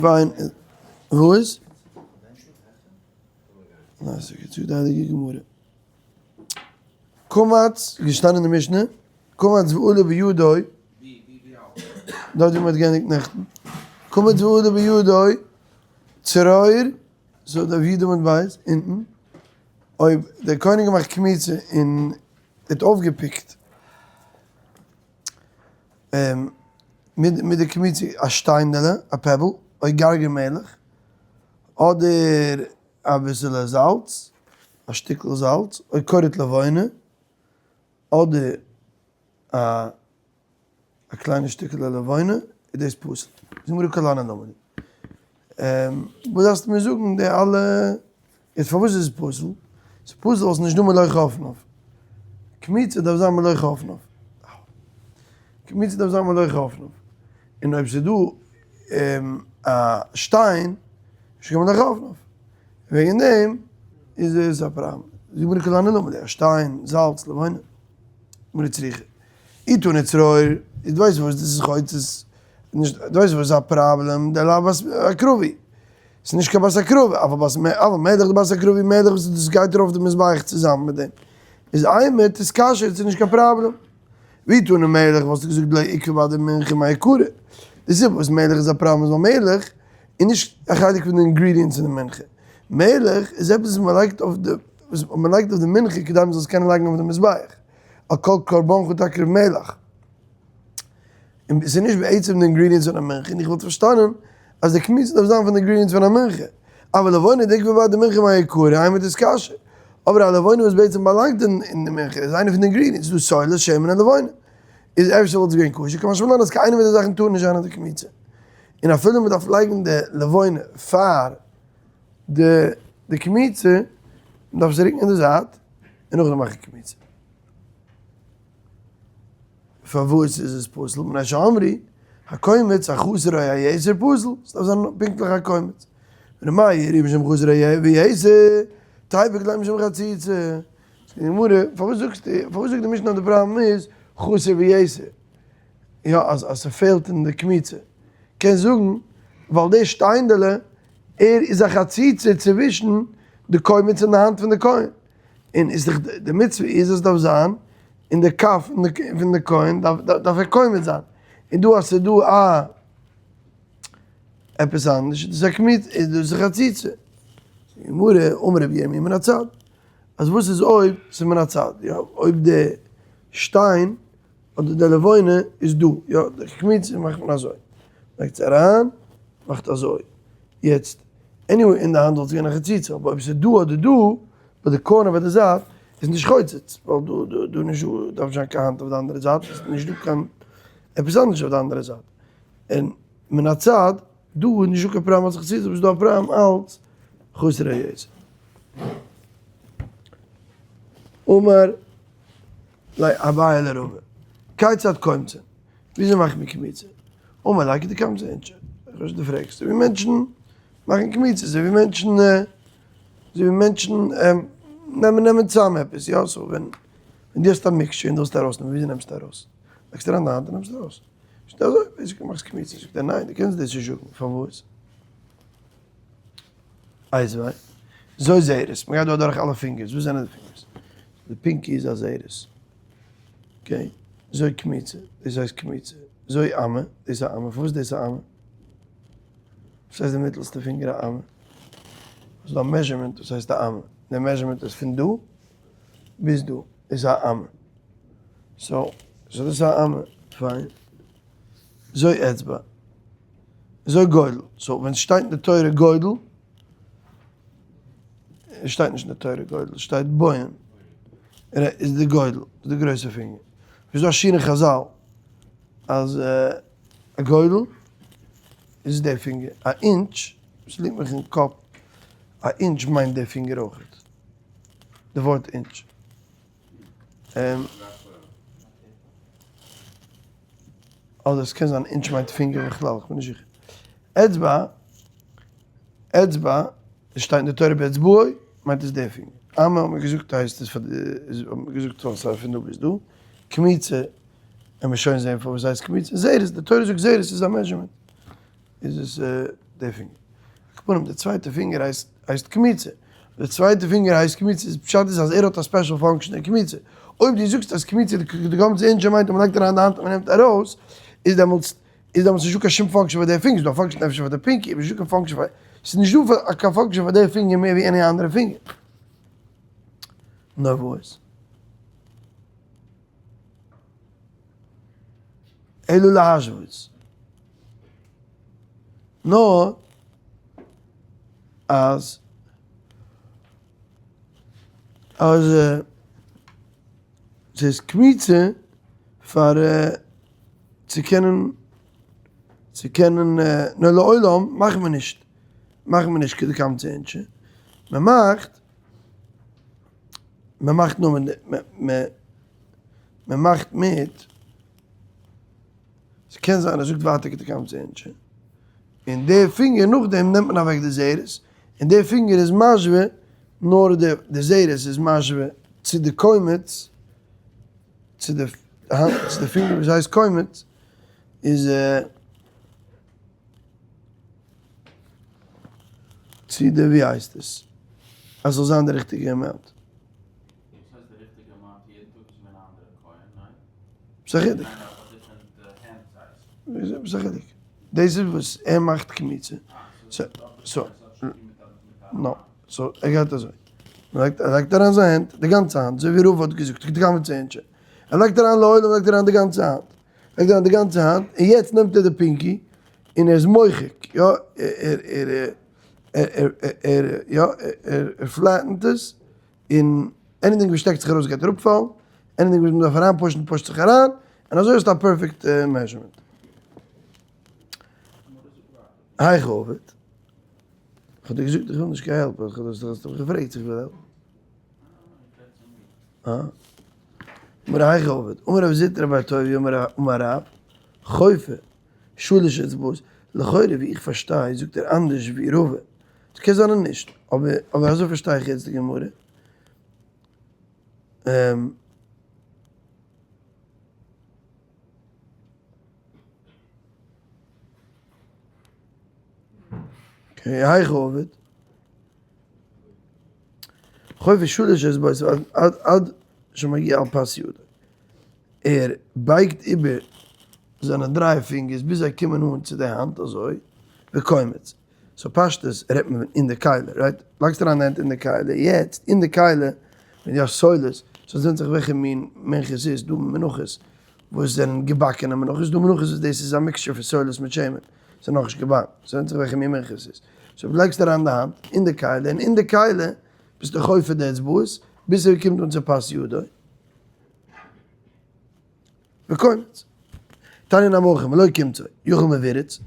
פיין, וואס? ניין, ס'גייט צו די הייליגע גמרא. קמץ, געשטאנען אין די משנה, קמץ ועלה בידו, דארט ווי מ'האט געענדיגט נעכטן, קמץ ועלה בידו, צרור, סאו דף י' עמוד ב', אונטן, אויב דער כהן האט געמאכט קמיצה און האט אויפגעפיקט מיט די קמיצה א שטיינדעלע, א pebble, או גרגר מלח, אדער אביסעלע זאלץ, א שטיקל זאלץ, או קורט לבונה, אדער א א קליינע שטיקעלע לבונה, איז דאס פסול. זאגט די גמרא כל הני למה לי. וואס דארפסטו מיר זאגן די אלע, יעצט פארוואס איז עס פסול? ס'איז פסול ווייל ס'איז נישט דא מלא חפניו. קמיצה דארף זיין מלא חפניו. קמיצה דארף זיין מלא חפניו. און אויב ס'איז דא א שטיין, איז נישט קיין מלא חפניו. וועגן דעם איז עס א פראבלעם. זאגט די גמרא כל הני למה לי, א שטיין, זאלץ, לבונה, גמרא צריכא. אי תנא צרור, איז דו ווייסט וואס דאס איז חוצץ, נישט, דו ווייסט וואס איז א פראבלעם, דלאו בת עקרבי, ס'איז נישט קיין בת עקרבי, אבל בת מ, אבל מלח דבת עקרבי מלח וואס דאס גייט ארויף די מזבח צוזאמען מיט דעם, איז אימא תתכשר, ס'איז נישט קיין פראבלעם. ואי תנא מלח וואלסטו געזאגט דלא עקבא בהדי מנחה מעיקרא, די סיבה וואס מלח איז א פראבלעם איז ווייל מלח איז נישט א חלק פון די ingredients אין די מנחה, מלח איז עפעס וואס מ'לייגט אויף די, וואס מ'לייגט אויף די מנחה כדי מ'זאל עס קענען לייגן אויף די מזבח. על כל קרבנך תקריב מלח. און עס איז נישט בעצם די ingredients פון א מנחה, און איך וואלט פארשטאנען אז די קמיצה דארף זיין פון די ingredients פון א מנחה. אבל לבונה דעקבא בהדי מנחה מעיקרא, אימא תתכשר. אבער א לבונה וואס בעצם באלאנגט אין די מנחה, איז איינע פון די ingredients, ס'איז דא סולת, שמן און לבונה. איז אפשר וואלט עס געווען כשר, קא משמע לן אז קיין איינע פון די זאכן טאר נישט זיין אין די קמיצה. און אפילו מען דארף לייגן די לבונה פאר די קמיצה, מען דארף עס רוקן אין די זייט, און נאכדעם מאכן קמיצה. פארוואס איז עס פסול? מפני שאמרו, הקומץ החסר או היתר פסול, עס דארף זיין פונקטליך א קומץ. ור' מאיר משום חסר ויתר, תיפוק ליה משום חציצה. זאגט די גמרא, פארוואס זאגסטו, פארוואס זאגט די משנה אז די פראבלעם איז חסר ויתר? יא, אז אז ס'פעלט אין די קמיצה. קענסט זאגן, ווייל די שטיינדעלע, ער איז א חציצה צווישן די קומץ און די האנט פון די כהן. און איז דאך די מצוה איז אז דארף זיין אין די כף פון די כהן דארף ער קומץ זיין, און דא אז ס'איז דא א עפעס אנדערש איז דאס א קמיצה איז דאס א חציצה. גמרא, אמר רבי ירמי' מן הצד, אז וואס איז אויב ס'איז מן הצד, יא אויב די שטיין אדער די לבונה איז דא, יא די קמיצה מאכט מען אזוי, לייגט עס אריין, מאכט אזוי, יעצט anyway אין די האנט וואלט עס געווען א חציצה, אבער אויב עס איז דא אדער דא, ביי די corner ביי די זייט, איז נישט חוצץ, ווייל דא דא דא נישט דא דארף נישט זיין קיין האנט אויף די אנדערע זייט, עס איז נישט דא קיין עפעס אנדערש אויף די אנדערע זייט, און מן הצד דא איז נישט דא קיין פראבלעם אלס חציצה, אבער עס איז דא א פראבלעם אלס חסר היתר. אמר ליה אביי לרבא, כיצד קומצין? וויאזוי מאכט מען קמיצה? אמר ליה כדקמצי אינשי, איך ווייס נישט דו פרעגסט, אזוי ווי מענטשן מאכן קמיצה, אזוי ווי מענטשן, אזוי ווי מענטשן נעמען נעמען צאם עפעס, יא, so ווען ווען דו האסט א mixture און דו ווילסט ארויסנעמען, וויאזוי נעמסטו ארויס? לייגסט אריין די האנט און נעמסט ארויס. נישט אזוי, basically מאכסט קמיצה, זאגט ער ניין דו קענסט דאס נישט זאגן, פארוואס? איתיביה, זו זרת, מ'גייט דא אדורך אלע פינגערס, וואס זענען די פינגערס? די pinky איז א זרת, okay, זו קמיצה, דאס הייסט קמיצה, זו אמה, דאס איז א אמה, פארוואס דאס א אמה? וואס הייסט די מיטעלסטע פינגער א אמה? ס'איז דא א measurement וואס הייסט א אמה, די measurement איז פון דא ביז דא איז א אמה, so so דאס איז א אמה, פיין, זו אצבע, זו גודל, so ווען ס'שטייט אין די תורה גודל, עס שטייט נישט אין די תורה גודל, עס שטייט בוהן, איז די גודל, איז די גרויסע פינגער. איז דא א שיעור אין חזל אז א גודל איז די פינגער, א אינטש, עס ליגט מיך אין קאפ, א אינטש מיינט די פינגער אויכעט, די ווארט אינטש. אדער עס קען זיין אינטש מיינט פינגער בכלל, איך בין נישט זיכער. אצבע, אצבע, עס שטייט אין די תורה באצבעו, מיינט עס די פינגער. אמה האט מען געזאגט הייסט עס פאר די, האט מען געזאגט פאר ס'איז פון דא ביז דא. קמיצה, וועלן מיר שוין זען פארוואס ס'הייסט קמיצה. זרת, די תורה זאגט זרת איז א measurement. איז עס. די פינגער. על כל פנים די צווייטע פינגער הייסט הייסט קמיצה. די צווייטע פינגער הייסט קמיצה איז פשט איז אז ער האט א special function אין קמיצה. אויב דו זאגסט אז קמיצה כדקמצי אינשי מיינט אז מ'לייגט אריין די האנט און מ'נעמט ארויס, איז דעמאלטס איז דעמאלטס נישטא קיין שום function פאר די פינגער, ס'איז דא א function אפשר פאר די pinky, אבער נישטא קיין function פאר, ס'איז נישטא קיין function פאר די פינגער מער ווי any אנדערע פינגער. נאר וואס? אלא להשוות. נאר אז אז ס'איז קמיצה פאר צו קענען צו קענען נאר לעולם מאכט מען נישט מאכט מען נישט כדקמצי אינשי מען מאכט מען מאכט נאר מען מאכט מיט ס'קען זיין ער זאגט ווייטער כדקמצי אינשי און די פינגער נאכדעם נעמט מען אוועק די זרת און די פינגער איז משווה נאר די זרת איז משווה צו די קומץ צו די האנט צו די פינגער וואס הייסט קומץ איז צו די ווי הייסט עס אז ס'זאל זיין די ריכטיגע amount. וואס הייסט די ריכטיגע amount? יעדן טאג איז געווען א אנדערע כהן, ניין? וואס א חילוק? וואס א חילוק? דאס איז וואס ער מאכט קמיצה. סאו, נא, סאו ער גייט אזוי. ער לייגט אריין זיין הענט, די גאנצע האנט, אזוי ווי רבא האט געזאגט, די גאנצע הענט. ער לייגט אריין לעולם לייגט ער אריין די גאנצע האנט. לייגט אריין די גאנצע האנט, און יעצט נעמט ער די pinky, און ער איז מוחק, יא, ער, ער, ער, ער, יא, ער flatten ט עס, און anything וואס שטעקט זיך ארויס גייט אראפפאלן, anything וואס מ'דארף אריין push ן push ט זיך אריין, און אזוי האסטו א perfect measurement. היכי עביד? כ'האב דיר געזאגט איך וויל נישט קיין help, האסט מיך געפרעגט צו איך וויל help. אה? אמר היכי עביד? אמר רב זוטרא בר טוביה אמר רב, חופה שלש אצבעות, לכאורה ווי איך פארשטיי זאגט ער אנדערש ווי רבא, ס'קען זיין אז נישט, אבער אבער אזוי פארשטיי איך יעצט די גמרא. okay, היכי עביד? חופה שלש אצבעות עד עד שמגיע על פס ידו. ער בייגט איבער זיינע דריי פינגערס ביז זיי קומען אן צו די האנט אזוי, וקומץ. so פשטות רעדט מען אין די כלי, right? לייגסט אריין די הענט אין די כלי, יעצט אין די כלי ווען דו האסט סולת, so עס ווענדט זיך וועלכע מין מנחה עס איז, דא מנחות וואס זענען געבאקענע מנחות, דא מנחות וואס דאס איז א mixture פון סולת מיט שמן, ס'איז נאכנישט געבאקן, ס'ווענדט זיך וועלכע מין מנחה עס איז. so דו לייגסט אריין די האנט אין די כלי, און אין די כלי ביסטו חופה די אצבעות ביז ס'קומט אן צו פס ידו. וקומץ. תניא נמי הכי, מלא קומצו, יכול מבורץ,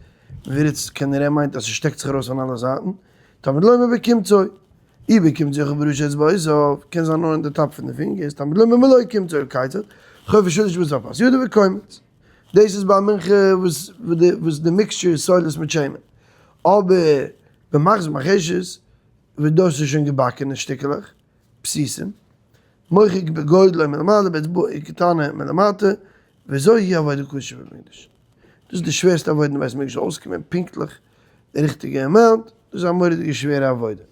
מבורץ כנראה מיינט אז ס'שטעקט זיך ארויס פון אלע זייטן, תלמוד לומר בקומצו, אי בקומצו יכול בראשי אצבעותיו, קען זיין נאר אין די top פון די פינגערס, תלמוד לומר מלא קומצו, כיצד, חופה שלש אצבעות על פס ידו וקומץ. דאס איז ביי מנחה וואס וואס די mixture איז סולת מיט שמן. אבער במחבת ומרחשת, וואס דאס איז שוין געבאקענע שטיקלעך, פתיתים, מוחק בגודלו מלמעלה באצבעו קטנה מלמטה, וזו היא עבודה קשה במקדש. דאס איז די שווערסטע עבודה אין בית המקדש זאל אויסקומען פונקטליך די ריכטיגע amount, דאס איז א מורא'דיגע שווערע עבודה.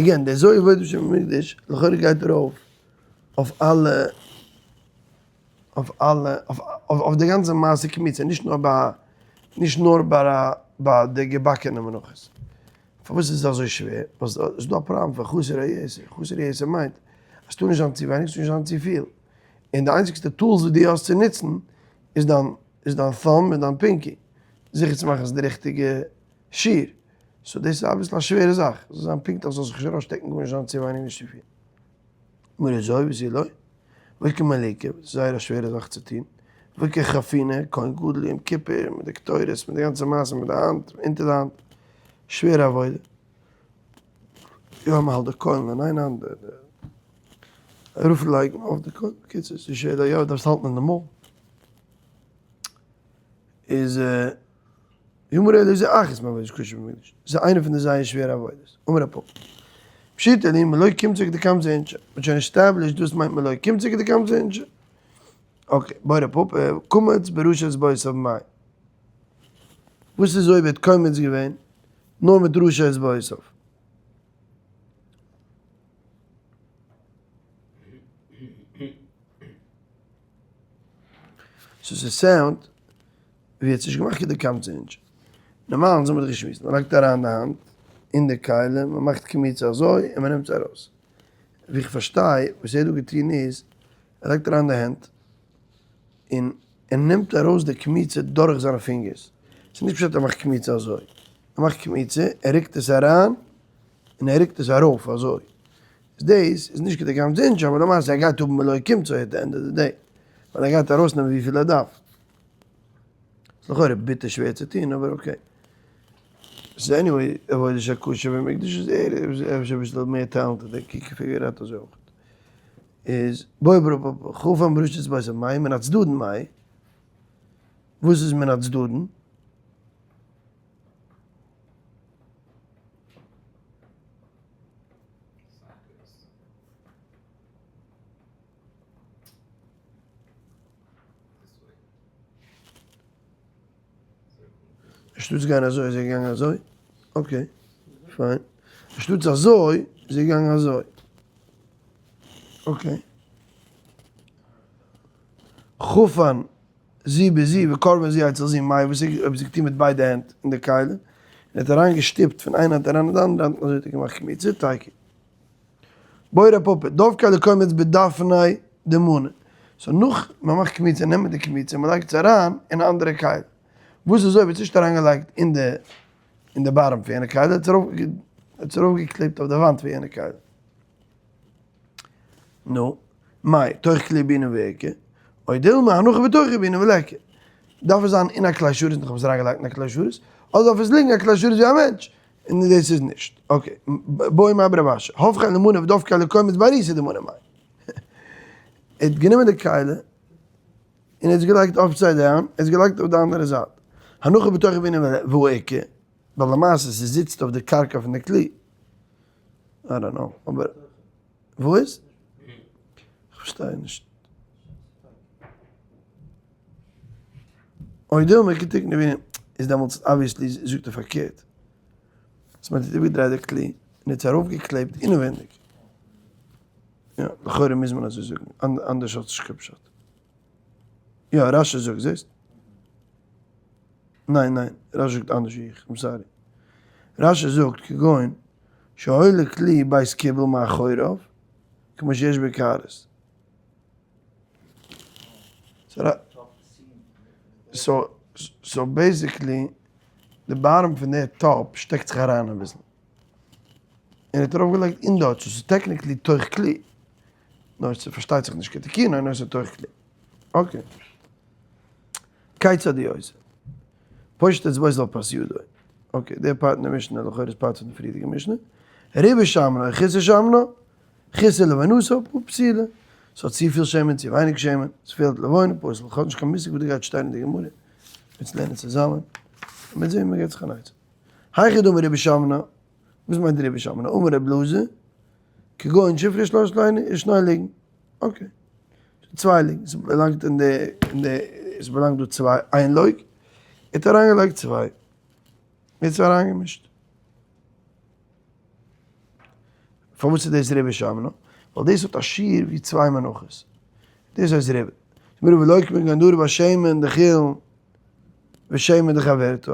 again, די זו עבודה קשה במקדש לכאורה גייט ארויף אויף אלע אויף אלע אויף די גאנצע מעשה קמיצה, נישט נאר ביי נישט נאר ביי ביי די געבאקענע מנחות. פארוואס איז עס אזוי שווער? ווייל ס'איז דא א פראבלעם פון חסר או יתר, חסר או יתר מיינט אז ס'טאר נישט זיין צו ווייניג, ס'טאר נישט זיין צופיל, און די איינציגסטע tools וואס דו האסט צו נוצן איז דיין איז דיין thumb און דיין pinky, זיכער צו מאכן אז ס'איז די ריכטיגע שיעור, so דאס איז אביסל א שווערע זאך, ס'זאל זיין פונקטליך, ס'זאל זיך נישט ארויסשטעקן גארנישט, זיין צו ווייניג נישט צופיל. מרא זוי וזי לא, והא כמליקה, ס'איז זייער א שווערע זאך צו טון, והא כחפינה, כהן גדול יום כיפור, מיט די קטורת, מיט די גאנצע מעשה מיט די האנט, אונטער די האנט, שווערע עבודה. יא מ'האלט די קוילן אין איין האנט, די ארויפלייגן אויף די קוילן, בקיצור ס'איז שווער, יא דארפסט האלטן אין די מויל. איז ואמר עולא זו אחת מעבודות קשות במקדש, דאס איז איינע פון די זייער שווערע עבודות, אמר רב פפא, פשיטא לי מלא קומצו כדקמצי אינשי, מ'האט שוין established דאס מיינט מלא קומצו כדקמצי אינשי, okay, בעי רב פפא, קמץ בראשי אצבעותיו מאי. וואס איז אויב ער האט קומץ געווען נאר מיט ראשי אצבעותיו? סאו ס' sound ווי ער האט נישט געמאכט כדי קמצא אינטש. נארמאל אונז האבן דאך געשמועסט מען לייגט אריין די האנט אין די כלי מען מאכט קמיצה אזוי און מען נעמט עס ארויס. ווי איך פארשטיי וואס ער האט דא געטון איז ער לייגט אריין די הענט און ער נעמט ארויס די קמיצה דורך זיינע פינגערס. ס'איז נישט פשט ער מאכט קמיצה אזוי. ער מאכט קמיצה, ער רוקט עס אריין און ער רוקט עס ארויף אזוי. איז דאס איז נישט כדי קמצא אינטש אבער למעשה ער גייט האבן מלא קומצו at the end of the day. ווייל ער גייט ארויסנעמען וויפיל ער דארף. ס'איז לכאורה ביטער שווער צו טון אבער okay. ס'איז anyway עבודה שקשה במקדש איז ער איז אפשר אביסל מער talented ער קוקט figure out אזוי אויך. איז בוי בר פ חפן בראשית בית המאי מן הצדדין מאי? וואס איז מן הצדדין? אנשטאטס גיין אזוי איז ער געגאנגען אזוי? okay fine. אנשטאטס אזוי איז ער געגאנגען אזוי. okay. חפן זו בזו וקרבה זו אצל זו מאי וואס איז אויב זי געטון מיט ביידע הענט אין די כלי און האט אריין געשטופט פון איין האנט אריין אין די אנדערע האנט און אזוי האט ער געמאכט קמיצה תיקו. בעי רב פפא, דבקה לקומץ בדפני דמנא. so נאך מען מאכט קמיצה נעמט מען די קמיצה און מען לייגט עס אריין אין א אנדערע כלי. וואס איז אויב האט עס נישט אריינגעלייגט אין די אין די bottom פון יענע כלי, האט עס ארויפגעקלעבט אויף די וואנט פון יענע כלי. נו, מאי, תוך כלי בעינן ואיכא, או דילמא הנחה בתוך בעינן וליכא. דארף עס זיין אין א כלי שרת און איך האב עס אריינגעלייגט אין א כלי שרת, אדער דארף עס ליגן אין א כלי שרת ווי א מענטש, און דאס איז נישט. okay, בעי מר בר רב אשי, הפכה למנא ודבקה לקומץ בעריסה דמנא מאי. ער האט גענומען די כלי און ער האט עס געלייגט upside down, ער האט עס געלייגט אויף די אנדערע זייט. הנחה בתוך בעינן ואיכא, ווייל למעשה ס'זיצט אויף די קרקע פון די כלי. I don't know, אבער וואס? כ'פארשטיי נישט. אוי דילמא כתיקנא בעינן איז דעמאלטס obviously זאגט ער פארקערט. אז מען האט איבערגעדרייט די כלי און האט עס ארויפגעקלעבט אינעווייניג. יא, לכאורה מוז מען אזוי זאגן, אנדערש האט עס נישט קיין פשט. יא, רש"י זאגט, זעסט? ניין ניין, רש"י זאגט אנדערש ווי איך, I'm sorry. רש"י זאגט כגון שהועלה כלי בית קיבול מאחוריו כמו שיש בקערות. so basically די bottom פון די טאפ שטעקט זיך אריין אביסל. און ער האט ארויפגעלייגט אין דארט, so ס'איז technically תוך כלי. נאר ס'פארשטייט זיך נישט כתיקונו, נאר ס'איז תוך כלי. okay. כיצד הוא עושה? פושט אצבעותיו על פס ידו. okay, דער part אין די משנה לכאורה איז part פון די פריערדיגע משנה. ריבה שמנה, חסר שמנה, חסר לבונתה, פסולה. ס'האט צופיל שמן, צו ווייניג שמן, ס'פעלט לבונה, פסול. כ'האב נישט קיין מושג וואס דא גייט שטיין אין די גמרא. מ'וועט לערנען צוזאמען. און מ'וועט זען ווי מ'געט זיך אן עצה. היכי דמי ריבה שמנה, וואס מיינט ריבה שמנה? אמר רב אלעזר, כגון שהפריש שלש שני לוגין. okay. צוויי לוגין, ס'באלאנגט אין די, אין די, ס'באלאנגט דא צוויי, איין לוג, ער האט אריינגעלייגט צוויי, ער האט עס אריינגעמישט. פארוואס איז דאס ריבה שמנה? ווייל דאס האט א שיעור ווי צוויי מנחות. דאס הייסט ריבה. מיר האבן לויק מיט גנדור בשמן דחולין ושמן דחברתא.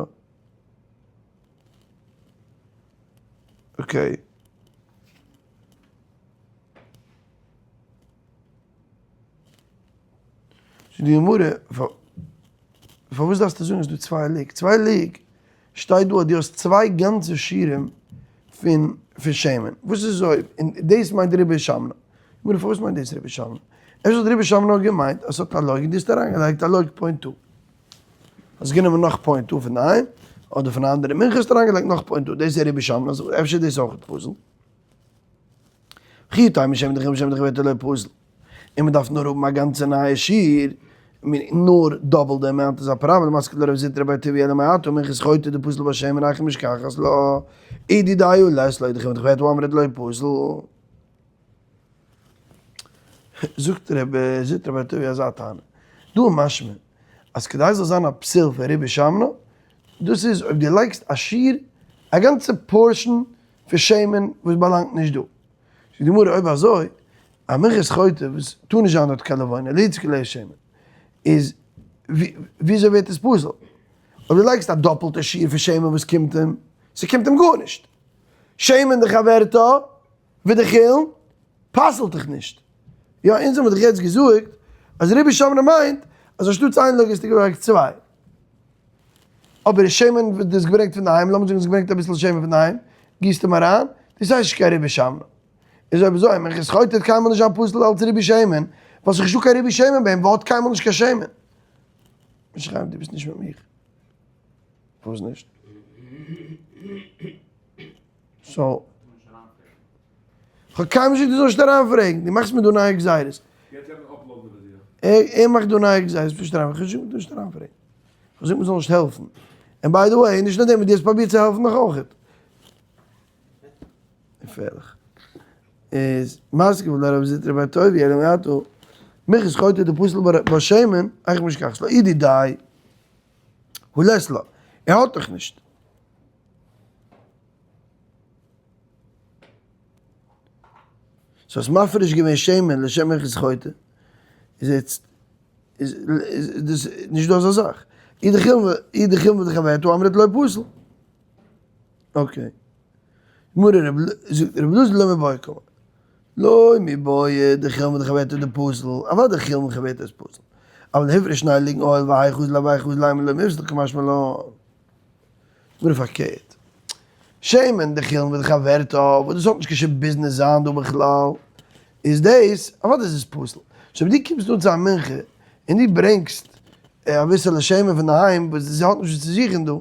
okay. זאגט די גמרא, פארוואס דארפסטו זאגן אז ס'דא צוויי לוג? צוויי לוג שטייט דא אז דו האסט צוויי גאנצע שיעורים פון פון שמן, וואס איז אויב, און דאס מיינט ריבה שמנה. גמרא, פארוואס מיינט דאס ריבה שמנה? אפשר האט ריבה שמנה געמיינט אז ס'האט א לוג און דו האסט אריינגעלייגט א לוג point two. האסט גענומען נאך point two פון איין, אדער פון א אנדערע מנחה האסטו אריינגעלייגט נאך point two, דאס איז ריבה שמנה, אפשר איז דאס אויך פסול. וכי תימא שמן דחולין ושמן דחברתה לא פסיל. און מען דארף נאר האבן א גאנצע נייע שיעור, נאר double די amount איז א פראבלעם, מתקיף לה רב זוטרא בר טוביה אלא מעתה מנחת חוטר דפסיל בה שמן היכי משכחת לה, אידי דיו לית ליה דחולין ודחברתה אמרת לא פסיל. זאגט רב זוטרא בר טוביה אזא טענה, דא איז משמע אז כדי ס'זאל זיין א פסול פון ריבה שמנה. דאס איז אויב דו לייגסט א שיעור, א גאנצע portion פון שמן וואס באלאנגט נישט דא. זאגט די גמרא אויב אזוי, א מנחת חוטא וואס טאר נישט זיין דארט קיין לבונה, לא יצקו עליה שמן, איז וויאזוי ווערט עס פסול? אויב דו לייגסט א דאפלטע שיעור פון שמן וואס קומט אים, ס'קומט אים גארנישט. שמן דחברתה ודחולין פסל'ט דיך נישט. יא, אונז האבן דאך יעצט געזאגט אז ריבוי שמנה מיינט אז אנשטאטס איין לוג האסטו געברענגט צוויי. אבער שמן וואס דו האסט געברענגט פון דערהיים, לאמיר זאגן האסט געברענגט אביסל שמן פון דערהיים, גיסט אים אריין, דאס הייסט נישט קיין ריבוי שמנה. איז אויב אזוי, מנחת חוטא וועט קיינמאל נישט זיין פסול אלס ריבוי שמן, ווייל ס'איז נישטא קיין ריבוי שמן ביי אים, ווייל ער האט קיינמאל נישט קיין שמן. משה חיים, דו ביסט נישט מיט מיך. פארוואס נישט? so. כ'האב קיינמאל נישט געזאגט דו זאלסט נישט אריינפרעגן, דו מאכסט מיר דא נייע גזירות. ער מאכט דא נייע גזירות, נישט אריינפרעגן, כ'האב נישט געזאגט נישט אריינפרעגן. כ'האב געזאגט מ'זאל נישט העלפן. און by the way, נישט נאר דעם, דו האסט פרובירט צו העלפן נאך אויכעט. געפערליך. איז מתקיף לה רב זוטרא בר טוביה אלא מעתה, מנחת חוטא דפסיל בה שמן, היכי משכחת לה, אי דידיה. הא לית לה, ער האט דאך נישט. so האסט מפריש געווען שמן לשם מנחת חוטא, איז יעצט איז דאס נישט דא אזא זאך. אי דחולין ודחברתה אמרת לא פסיל. okay. גמרא רב אלעזר לא מיבעיא קאמר. לא מיבעיא דחולין ודחברתה דפסיל, אוודאי חולין וחברתה איז פסול. אבל הפריש שני לוגין אויל והאי חזי ליה והאי חזי ליה לימא לא מיפסל קא משמע לן. גמרא פארקערט. שמן דחולין ודחברתה, וואס דאס האט נישט קיין שום ביזנעס זיין דא בכלל, איז דאס, אוודאי איז עס פסול. so אויב דו קומסט אן צו א מנחה און דו ברענגסט אביסעלע שמן פון דערהיים וואס זי האט נישט וואס צו זוכן דא,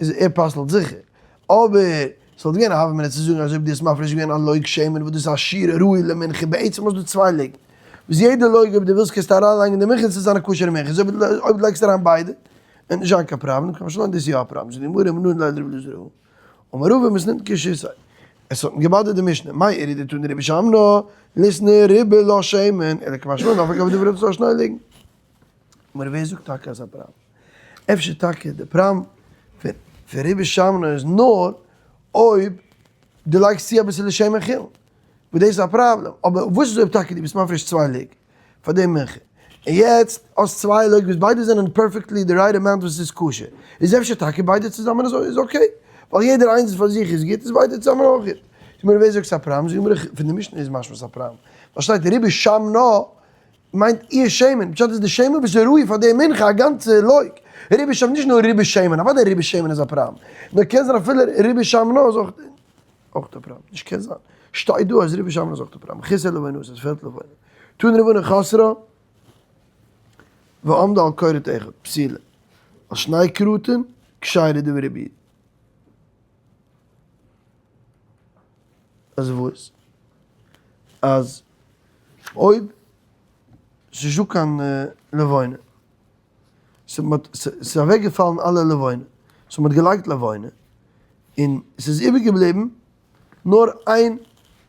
איז ער פסל'ט זיכער. אבער ס'וואלט געווען א הוה אמינא צו זאגן אז אויב דו האסט מפריש געווען א לוג שמן וואס דאס איז א שיעור ראוי למנחה בעצם האסט דו צוויי לוגין וואס יעדע לוג אויב דו ווילסט קענסטו אריינלייגן אין די מנחה און ס'זאל זיין א כשר'ע מנחה איז אויב דו לייגסט אריין ביידע וועט נישט זיין קיין פראבלעם קא משמע לן דאס איז יא א פראבלעם זאגט די גמרא מנא ליה לרבי אלעזר אמר רבא מתניתין קשיתיה עס האט געבאדערט די משנה מאי איריא דתני ריבוי שמנה ליתני ריבה לה שמן אלא קא משמע לן אף על גב דהפריש לה שני לוגין. גמרא ווער זאגט טאקע אז א פראבלעם? אפשר טאקע די פראבלעם פון ריבוי שמנה איז נאר אויב דו לייגסט צו אביסעלע שמן חולין, וואס דאס איז א פראבלעם, אבער וואס איז אויב טאקע דו ביסט מפריש צוויי לוג פאר די מנחה, און יעצט האסט צוויי לוג וואס ביידע זענען perfectly די right amount וואס איז כשר, איז אפשר טאקע ביידע צוזאמען אזוי איז okay, ווייל יעדער איינס פאר זיך איז גוט איז ביידע צוזאמען אויך גוט. זאג מיר ווער זאגט ס'איז א פראבלעם, זאג מיר פון די משנה איז משמע ס'איז א פראבלעם, ווייל שטייט ריבוי שמנה מיינט איר שמן, פשט איז די שמן וואס איז ראוי פאר די מנחה א גאנצע לוג, ריבוי שמן נישט נאר ריבוי שמן, אוודאי ריבוי שמן איז א פראבלעם, נאר קען זיין אפילו ריבוי שמנה איז אויך אויך א פראבלעם, נישט קען זיין, שטייט דא אז ריבוי שמנה איז אויך א פראבלעם, חסר לבונה עס פעלט לבונה, תנו רבנן חסרה ועמדה על כורת אחד, פסילה, על שני כרתים כשרה דברי רבי. אז וואס? אז אויב ס'איז נישטא קיין לבונה, ס'איז אוועקגעפאלן אלע לבונה, so מ'האט געלייגט לבונה, און ס'איז איבערגעבליבן נאר איין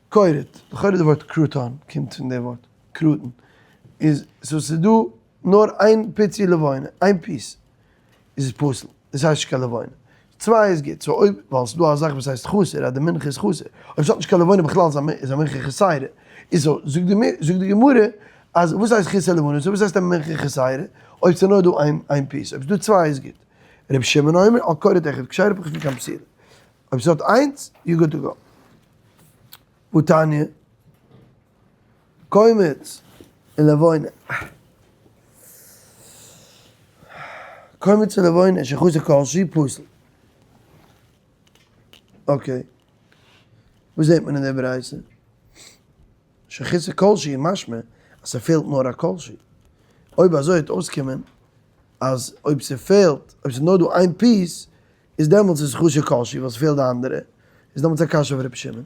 כורת, לכאורה די ווארט crouton קומט פון די ווארט crouton, איז so ס'איז דא נאר איין פיצי לבונה, איין piece, איז עס פסול, דאס הייסט נישט קיין לבונה. צוויי איז גוט, so אויב, ווייל ס'איז דא א זאך וואס הייסט חסר, אז די מנחה איז חסר, אויב ס'האט נישט קיין לבונה בכלל איז א מנחה חסרה, איז so, זאגט די זאגט די גמרא, אז וואס הייסט חסר לבונה, so וואס הייסט א מנחה חסרה, אויב ס'איז נאר דא איין איין piece, אויב ס'איז דא צוויי איז גוט. רבי שמעון אומר, על כורת אחד כשרה פחות מכאן פסולה. אויב ס'האט איינס, you good to go. והתניא. קומץ און לבונה. קומץ און לבונה שחסר כל שהוא פסול. okay. וואס זעט מען אין די ברייתא? שחסר כל שהוא משמע אז ס'פעלט נאר א כל שהוא. אויב אזוי וועט אויסקומען אז אויב ס'פעלט, אויב ס'איז נאר דא איין piece, איז דעמאלטס איז חסר כל שהוא ווייל ס'פעלט די אנדערע, איז דעמאלטס א קשיא אויף רבי שמעון.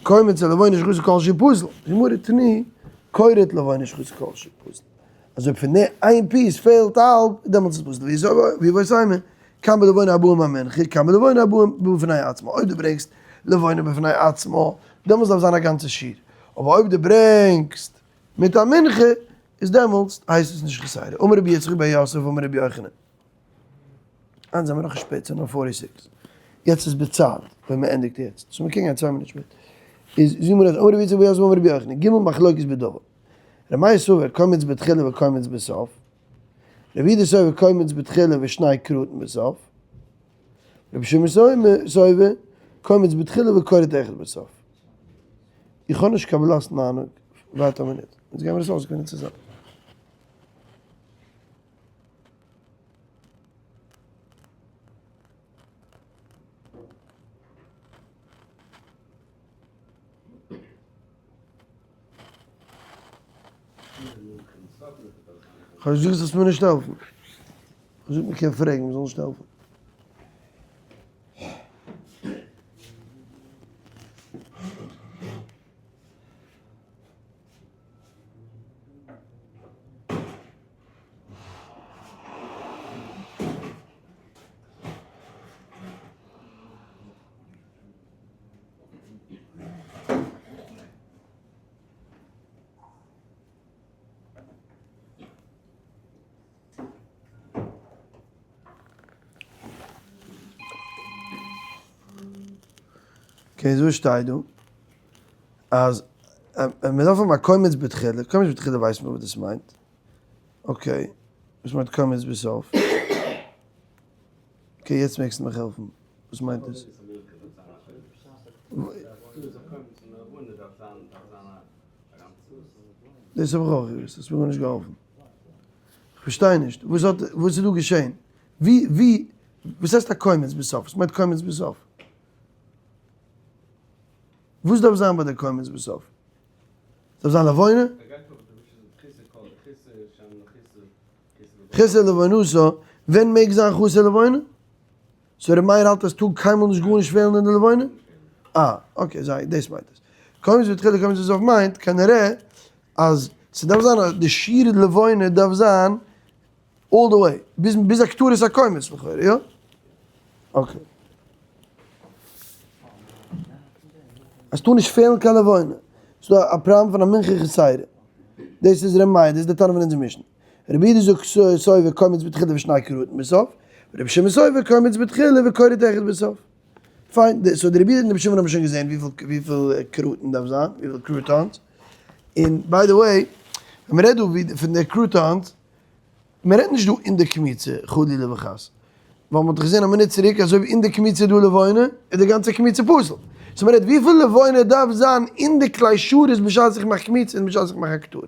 קומץ ולבונה שחסר כל שהוא פסול, די גמרא תני כורת לבונה שחסר כל שהוא פסול, אז אויב פון די איין piece פעלט האלב, דעמאלטס איז פסול, ווי ווייסט מען, כאן בלבונה הבאה עם המנחה, כאן בלבונה הבאה בפני עצמה, אויב דו ברענגסט לבונה בפני עצמה, דעמאלטס דארף זיין א גאנצע שיעור, אבער אויב דו ברענגסט מיט א מנחה, איז דעמאלטס הייסט עס נישט חסרה, אמר רבי יצחק בר יוסף אמר רבי יוחנן. היינט זעמיר נאך שפעט, ס'איז נאר forty six. יעצט איז בצד, ווען מ'ענדיגט יעצט. so מ'קען גיין 2 מינוט שפעט. איז זאג מיר אז אמר רבי יצחק בר יוסף אמר רבי יוחנן, ג' מחלוקת בדבר. ר' מאיר סובר קומץ בתחילה וקומץ בסוף. רבי יהודה סובר קומץ בתחילה ושני קרוטין בסוף. רבי שמעון סובר קומץ בתחילה וקורט אחד בסוף. איך האב נישט קיין בלאסן אהנונג. ווארט א מינוט. יעצט גיימיר עס אויסגעפינען צוזאמען. כ'האב נישט געזאגט זאלסט מיר נישט העלפן. כ'האב געזאגט מ'קען פרעגן, מ'זאל נישט העלפן. okay, אזוי שטייט דא, אז מען דארף האבן א קומץ בתחילה, קומץ בתחילה ווייסט מען וואס דאס מיינט, okay, וואס מיינט קומץ בסוף? okay, יעצט מעגסטו מיך העלפן, וואס מיינט דאס? דאס האב איך אויך געוואוסט, האסט מיר גארנישט געהאלפן. איך פארשטיי נישט, וואס האט, וואס איז דא געשען? ווי, ווי, וואס הייסט א קומץ בסוף? וואס מיינט קומץ בסוף? וואס דארף זיין ביי די קומץ בסוף? דארף זיין לבונה? חסר לבונתו, ווען מעג זיין חסר לבונה? so ר' מאיר האלט אז טאר קיינמאל נישט גארנישט פעלן אין די לבונה? אה, okay, זיי, דאס מיינט עס. קומץ בתחילה קומץ בסוף מיינט כנראה אז ס'דארף זיין אז די שיעור לבונה דארף זיין all the way, ביז ביז הקטרת הקומץ לכאורה, יא? okay. אז ס'טאר נישט פעלן קיין לבונה. ס'דא א פראבלעם פון א מנחה חסרה. דאס איז ר' מאיר, דאס איז די תנא פון אונזער משנה. רבי יהודה זאגט סובר קומץ בתחילה ושני קרוטין בסוף, רבי שמעון סובר קומץ בתחילה וקורט אחד בסוף. פיין, so די רבי יהודה און רבי שמעון האבן שוין געזען וויפיל קרוטין דארף זיין, וויפיל croutons. און by the way, ווען מ'רעדט דא פון די croutons, מ'רעדט נישט דא אין די קמיצה חלילה וחס. ווייל מ'האט דאך געזען א מינוט צוריק אז אויב אין די קמיצה איז דא לבונה, איז די גאנצע קמיצה פסול. so מ'רעדט וויפיל לבונה דארף זיין אין די כלי שרת בשעת איך מאך קמיצה און בשעת איך מאך הקטרה.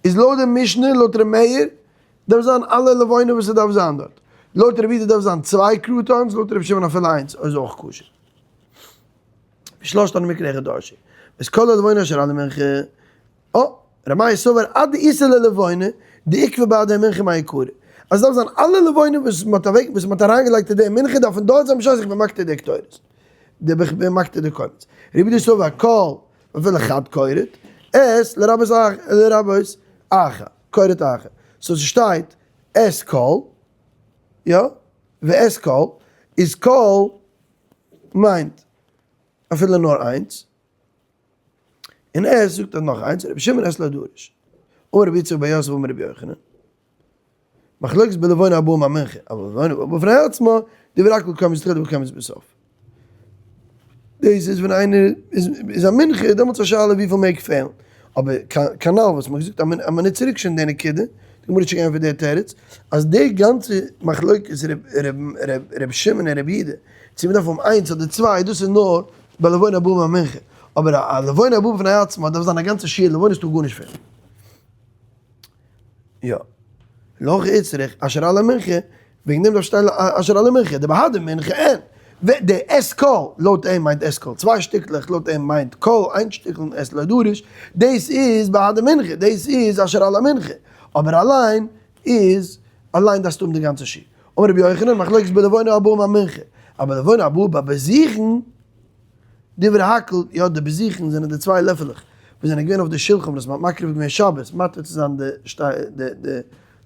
איז לויט די משנה, לויט ר' מאיר, דארף זיין אלע לבונה וואס ס'דארף זיין דארט. לויט רבי יהודה דארף זיין צוויי croutons, לויט רבי שמעון אפילו איינס איז אויך כשר. ושלושתן מקרא אחד דרשו. ואת כל הלבונה אשר על המנחה, אה, ר' מאיר סובר עד דאיתא ללבונה, דעיכבה בהדי מנחה מעיקרא. אז דארף זיין אלע לבונה וואס מ'האט אוועק, וואס מ'האט אריינגעלייגט אין די מנחה דארפן דארט זיין בשעת איך בין מקטיר די קטורת. די בין מקטיר די קומץ. רבי יהודה סובר כל אפילו חד קורט, את לרבות לרבות אחר, קורט אחר. so ס'שטייט את כל, יא, ואת כל, איז כל מיינט אפילו נאר איינס, און את זאגט אז נאך איינס, רבי שמעון את לא דריש. אמר רבי יצחק בר יוסף אמר רבי יוחנן. מחלוקת בלבונה הבאה עם המנחה, אבל לבונה הבאה בפני עצמה, דברי הכל קומץ בתחילה וקומץ בסוף. דאס איז ווען איינער איז א מנחה, דעמאלטס א שאלה וויפיל מעג פעלן. אבער כנל וואס מ'האט געזאגט א מינוט צוריק שוין די נקודה, די גמרא האט שוין געענטפערט די תירוץ, אז די גאנצע מחלוקת ר' שמעון און ר' יהודה, צו מ'דארף האבן איינס אדער צוויי, דאס איז נאר ביי לבונה הבאה עם המנחה. אבער א לבונה הבאה בפני עצמה דארף זיין א גאנצע שיעור לבונה, ס'טאר גארנישט פעלן. יא. להכי איצטריך אשר על המנחה, וועגן דעם דארף שטיין אשר על המנחה, דבהדי מנחה אין. די את כל, לויט אים מיינט את כל צוויי שטיקלעך, לויט אים מיינט כל איין שטיקל און את לא דריש, דאס איז בהדי מנחה, דאס איז אשר על המנחה, אבער אליין איז, אליין דארפסטו האבן די גאנצע שיעור. אמר רבי יוחנן, מחלוקת בלבונה הבאה עם המנחה, אבל לבונה הבאה בבזיכין, דברי הכל, יא די בזיכין זענען די צוויי לעפעלעך וואס זענען געווען אויף די שלחן וואס מ'האט מקריב געווען שבת מתיר צו זיין די די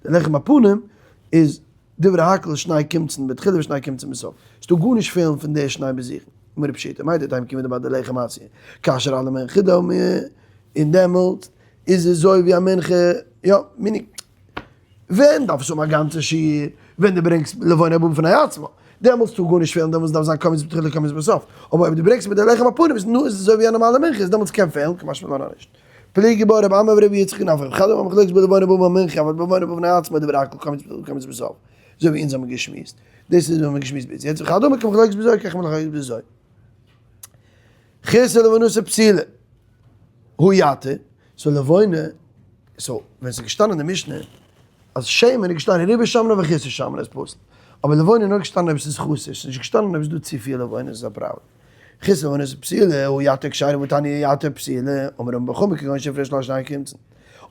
לחם הפנים, איז דברי הכל שני קמצין בתחילה ושני קמצין בסוף, ס'טאר גארנישט פעלן פון די שני בזיכין, אמר רב שיטה, מהו דתימא כיון דבהדי לחם אתיא, כאשר על המנחה דמיא, און דעמאלט איז עס אזוי ווי א מנחה, יא, meaning. ווען דארף עס האבן א גאנצע שיעור? ווען דו ברענגסט לבונה הבאה בפני עצמה, דעמאלטס טאר גארנישט פעלן, דעמאלטס דארף זיין קמץ בתחילה קמץ בסוף, אבער אויב דו ברענגסט מיט די לחם הפנים איז נו איז עס אזוי ווי א נארמאלע מנחה, איז דעמאלטס קען פעלן, קמשמע לן אז נישט. פליגי בה רבי אמי ורבי יצחק נפחא, חד אמר מחלוקת בלבונה הבאה במנחה, אבל בלבונה הבאה בפני עצמה דברי הכל קמץ בתחילה קמץ בסוף, אזוי ווי אונז האבן געשמועסט, דאס איז ווי מ'האט געשמועסט ביז יעצט, וחד אמר כמחלוקת בזו כך מחלוקת בזו. חסר לבנותא פסילה הוא יתר, so לבונה, so ווען ס'איז געשטאנען אין די משנה אז שמן איז געשטאנען ריבה שמנה וחסר שמנה איז פסול, אבער לבונה איז נאר געשטאנען אויב ס'איז חסר, ס'איז נישט געשטאנען אויב ס'איז דא צופיל לבונה איז עס א פראבלעם. חסר לבנותא פסילה הוא יתר כשרה והתניא יתר פסילה, אמר רמי בר חמא כגון שהפריש לה שני קמצין.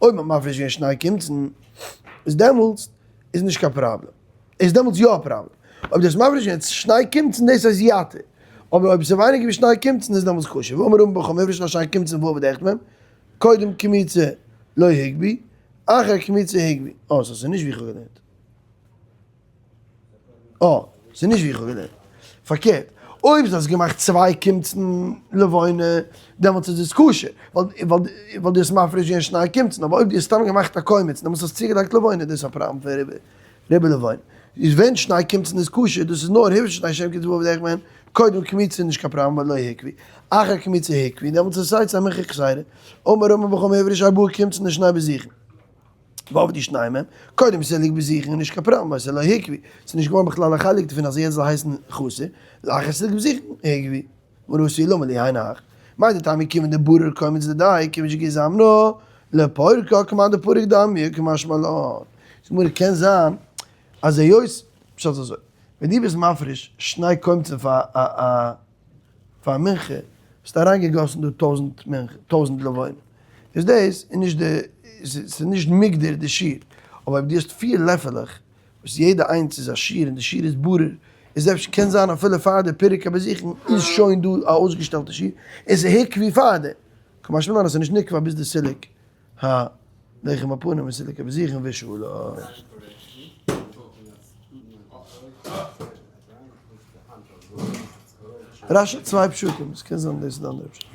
אויב מ'האט מפריש געווען שני קמצין איז דעמאלטס איז נישט קיין פראבלעם. איז דעמאלטס יא א פראבלעם. אויב דו האסט מפריש געווען שני קמצין דאס הייסט יתר. אבער אויב עס איז ווייניגער ווי שני קמצין איז דעמאלטס כשר. ואמר רמי בר חמא הפריש לה שני קמצין ועבד אחד מהם, קודם קמיצה לא הגבי, אחר קמיצה הגבי. אה, so ס'איז נישט ווי איך האב געלערנט. אה, ס'איז נישט ווי איך האב געלערנט. פארקערט, אויב דו האסט געמאכט צוויי קמצין לבונה, דעמאלטס איז עס כשר, ווייל דו האסט מפריש געווען שני קמצין, אבער אויב דו האסט סתם געמאכט א קומץ, דעמאלטס האסטו צוגעלייגט לבונה, דאס איז א פראבלעם פון ריבה לבונה. איז ווען שני קמצין איז כשר, דאס איז נאר היבש שני שם קמצין ועוד איך מהן, קודם קמיצה איז נישט קיין פראבלעם ווייל לא העקבי, אחר קמיצה העקבי, דעמאלטס איז סיי צו א מנחה כסדר, אמר רמי בר חמא הפריש ארבעה קמצין לשני בזיכין. ועבדו שניים מהם, קודם ס'ליגט בזיכין איז נישט קיין פראבלעם ווייל ס'איז לא העקבי, ס'איז נישט געווארן בכלל א חלק דערפון אז יעצט זאל הייסן חסר, לאחר ס'ליגט בזיכין העקבי. מרסי למה לי היינו הך, מאי דטעמא כיוון דברור קומץ דידיה כיוון שגזמנא לפורקא כמאן דפריק דמיא קמשמע לן. זאגט די גמרא קען זיין אז היות פשט איז אזוי, ווען דו ביסט מפריש שני קומצים פאר א א פאר א מנחה, האסטו אריינגעגאסן דא טויזנט מנחה טויזנט לבונה, איז דאס איז נישט די ס'איז נישט מוגדר די שיעור, אבער אויב דו האסט פיר לעפעלעך וואס יעדע איינס איז א שיעור און די שיעור איז ברור, איז אפשר קען זיין אפילו פאר די פירוק הבזיכין איז שוין דא א אויסגעשטעלטע שיעור, און ס'איז העקבי פאר דעם, קא משמע לן אז ס'איז נישט נקבע ביז די סילוק הלחם הפנים און סילוק הבזיכין ושלום. רש"י צוויי פשטים, עס קען זיין דאס איז די אנדערע פשט.